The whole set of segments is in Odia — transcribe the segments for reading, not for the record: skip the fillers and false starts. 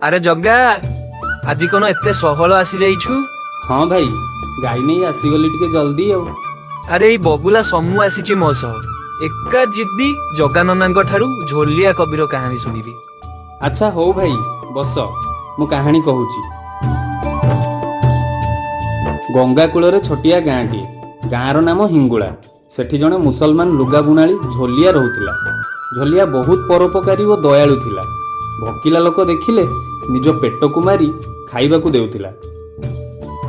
ଆରେ ଜଗା, ଆଜି କଣ ଏତେ ସହଳ ଆସିଯାଇଛୁ? ହଁ ଭାଇ, ଗାଈ ନେଇ ଆସିଗଲି ଟିକେ ଜଲ୍ଦି ଆଉ। ଆରେ ଏଇ ବବୁଲା ସମୁ ଆସିଛି ମୋ ସହ। ଏକା ଜିଦ୍ଦି ଜଗାନନାଙ୍କ ଠାରୁ ଝୋଲିଆ କବିର କାହାଣୀ ଶୁଣିବି। ଆଚ୍ଛା ହଉ ଭାଇ, ବସ, ମୁଁ କାହାଣୀ କହୁଛି। ଗଙ୍ଗା କୂଳରେ ଛୋଟିଆ ଗାଁଟିଏ, ଗାଁର ନାମ ହିଙ୍ଗୁଳା। ସେଠି ଜଣେ ମୁସଲମାନ ଲୁଗା ବୁଣାଳି ଝୋଲିଆ ରହୁଥିଲା। ଝୋଲିଆ ବହୁତ ପରୋପକାରୀ ଓ ଦୟାଳୁ ଥିଲା। ଭୋକିଲା ଲୋକ ଦେଖିଲେ ନିଜ ପେଟକୁ ମାରି ଖାଇବାକୁ ଦେଉଥିଲା।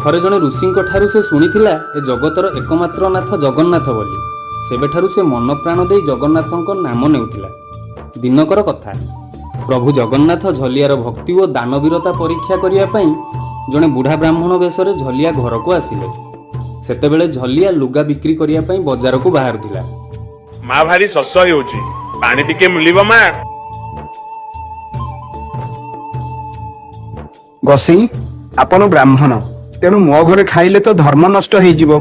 ଥରେ ଜଣେ ଋଷିଙ୍କ ଠାରୁ ସେ ଶୁଣିଥିଲା ଏ ଜଗତର ଏକମାତ୍ର ନାଥ ଜଗନ୍ନାଥ ବୋଲି। ସେବେଠାରୁ ସେ ମନ ପ୍ରାଣ ଦେଇ ଜଗନ୍ନାଥଙ୍କ ନାମ ନେଉଥିଲା। ଦିନକର କଥା, ପ୍ରଭୁ ଜଗନ୍ନାଥ ଝଲିଆର ଭକ୍ତି ଓ ଦାନବୀରତା ପରୀକ୍ଷା କରିବା ପାଇଁ ଜଣେ ବୁଢ଼ା ବ୍ରାହ୍ମଣ ବେଶରେ ଝଲିଆ ଘରକୁ ଆସିଲେ। ସେତେବେଳେ ଝଲିଆ ଲୁଗା ବିକ୍ରି କରିବା ପାଇଁ ବଜାରକୁ ବାହାରୁଥିଲା। ମା, ଭାରି ଶୋଷ ହେଉଛି, ପାଣି ଟିକେ ମିଳିବ ମା? ଗୋସେଇଁ, ଆପଣ ବ୍ରାହ୍ମଣ, ତେଣୁ ମୋ ଘରେ ଖାଇଲେ ତ ଧର୍ମ ନଷ୍ଟ ହେଇଯିବ।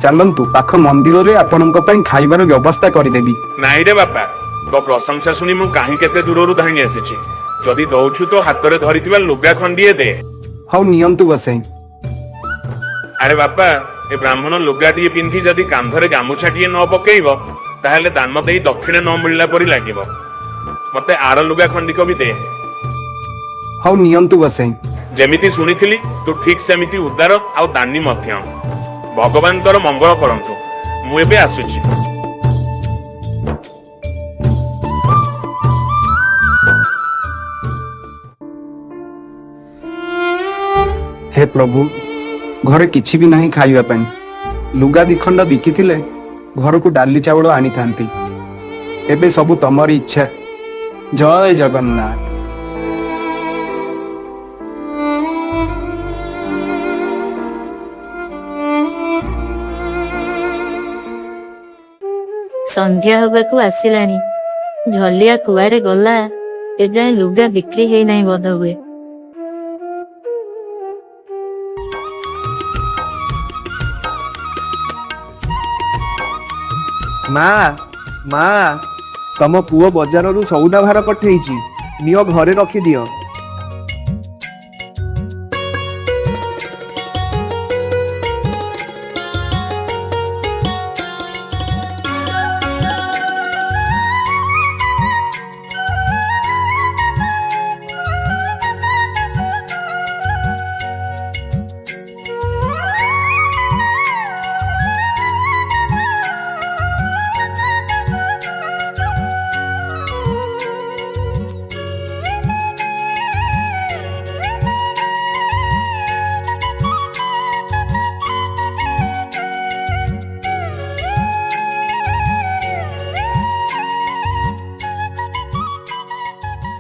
ଚାଲନ୍ତୁ, ପାଖ ମନ୍ଦିରରେ ଆପଣଙ୍କ ପାଇଁ ଖାଇବାର ବ୍ୟବସ୍ଥା କରିଦେବି। ନାଇଁ ରେ ବାପା, ତୋ ପ୍ରଶଂସା ଶୁଣି ମୁଁ କାହିଁ କେତେ ଦୂରରୁ ଧାଇଁ ଆସିଛି। ଯଦି ଦଉଛୁ ତ ହାତରେ ଧରିଥିବା ଲୁଗା ଖଣ୍ଡିଏ ଦେ। ହଉ, ନିଅନ୍ତୁ ଗୋସେଇଁ। ଆରେ ବାପା, ଏ ବ୍ରାହ୍ମଣ ଲୁଗାଟିଏ ପିନ୍ଧି ଯଦି କାନ୍ଧରେ ଗାମୁଛାଟିଏ ନ ପକେଇବ, ତାହେଲେ ଦାନ ଦେଇ ଦକ୍ଷିଣା ନ ମିଳିଲା ପରି ଲାଗିବ। ମତେ ଆର ଲୁଗା ଖଣ୍ଡିକ ବି ଦେ। ହଉ, ନିଅନ୍ତୁ ଗୋସେଇଁ। ଯେମିତି ଶୁଣିଥିଲି, ତୁ ଠିକ ସେମିତି ଉଦାର ଆଉ ଦାନୀ ମଧ୍ୟ। ଭଗବାନ ତୋର ମଙ୍ଗଳ କରନ୍ତୁ। ମୁଁ ଏବେ ଆସୁଛି। ହେ ପ୍ରଭୁ, ଘରେ କିଛି ବି ନାହିଁ ଖାଇବା ପାଇଁ। ଲୁଗା ଦିଖଣ୍ଡ ବିକିଥିଲେ ଘରକୁ ଡାଲି ଚାଉଳ ଆଣିଥାନ୍ତି। ଏବେ ସବୁ ତମର ଇଚ୍ଛା। ଜୟ ଜଗନ୍ନାଥ। ସନ୍ଧ୍ୟା ହବାକୁ ଆସିଲାଣି, ଝଲିଆ କୁଆଡେ ଗଲା? ଏଯାଏଁ ଲୁଗା ବିକ୍ରି ହେଇନାହିଁ ବୋଧ ହୁଏ। ମା, ମା, ତମ ପୁଅ ବଜାରରୁ ସଉଦା ଭାର ପଠେଇଛି, ନିଅ, ଘରେ ରଖିଦିଅ।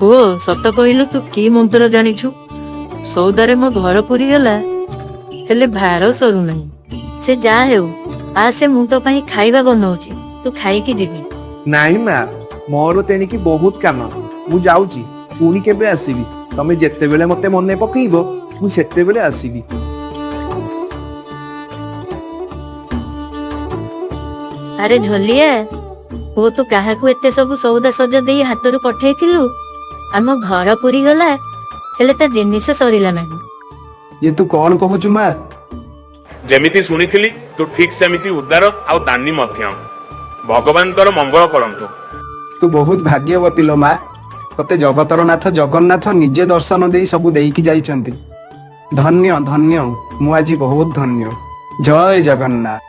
ପୁଅ, ସତ କହିଲୁ, ତୁ କି ମନ୍ତ୍ର ଜାଣିଛୁ? ସଉଦାରେ ମୋ ଘର ପୁରିଗଲା, ହେଲେ ଭାର ସରୁନାହିଁ। ସେ ଯାହା ହେଉ, ଆସେ, ମୁଁ ତୋ ପାଇଁ ଖାଇବା ବନଉଛି, ତୁ ଖାଇକି ଯିବି। ନାଇଁ ମା, ମୋର ତେଣିକି ବହୁତ କାମ। ମୁଁ ଯାଉଛି, ପୁଣି କେବେ ଆସିବି। ତମେ ଯେତେବେଳେ ମତେ ମନେ ପକେଇବ, ମୁଁ ସେତେବେଳେ ଆସିବି। ଆରେ ଝଲିଆ ପୁଅ, ତୁ କାହାକୁ ଏତେ ସବୁ ସଉଦା ସଜ ଦେଇ ହାତରୁ ପଠେଇଥିଲୁ? ଆମ ଘର ପୁରିଗଲା, ହେଲେ ତା ଜିନିଷ ସରିଲା ନାହିଁ। ଇଏ ତୁ କଣ କହୁଛୁ ମା? ଯେମିତି ଶୁଣିଥିଲି, ତୁ ଠିକ ସେମିତି ଉଦାର ଆଉ ଦାନୀ ମଧ୍ୟ। ଭଗବାନ ତୋର ମଙ୍ଗଳ କରନ୍ତୁ। ତୁ ବହୁତ ଭାଗ୍ୟବତୀ ଲୋ ମା। ତତେ ଜଗତର ନାଥ ଜଗନ୍ନାଥ ନିଜେ ଦର୍ଶନ ଦେଇ ସବୁ ଦେଇକି ଯାଇଛନ୍ତି। ଧନ୍ୟ ଧନ୍ୟ, ମୁଁ ଆଜି ବହୁତ ଧନ୍ୟ। ଜୟ ଜଗନ୍ନାଥ।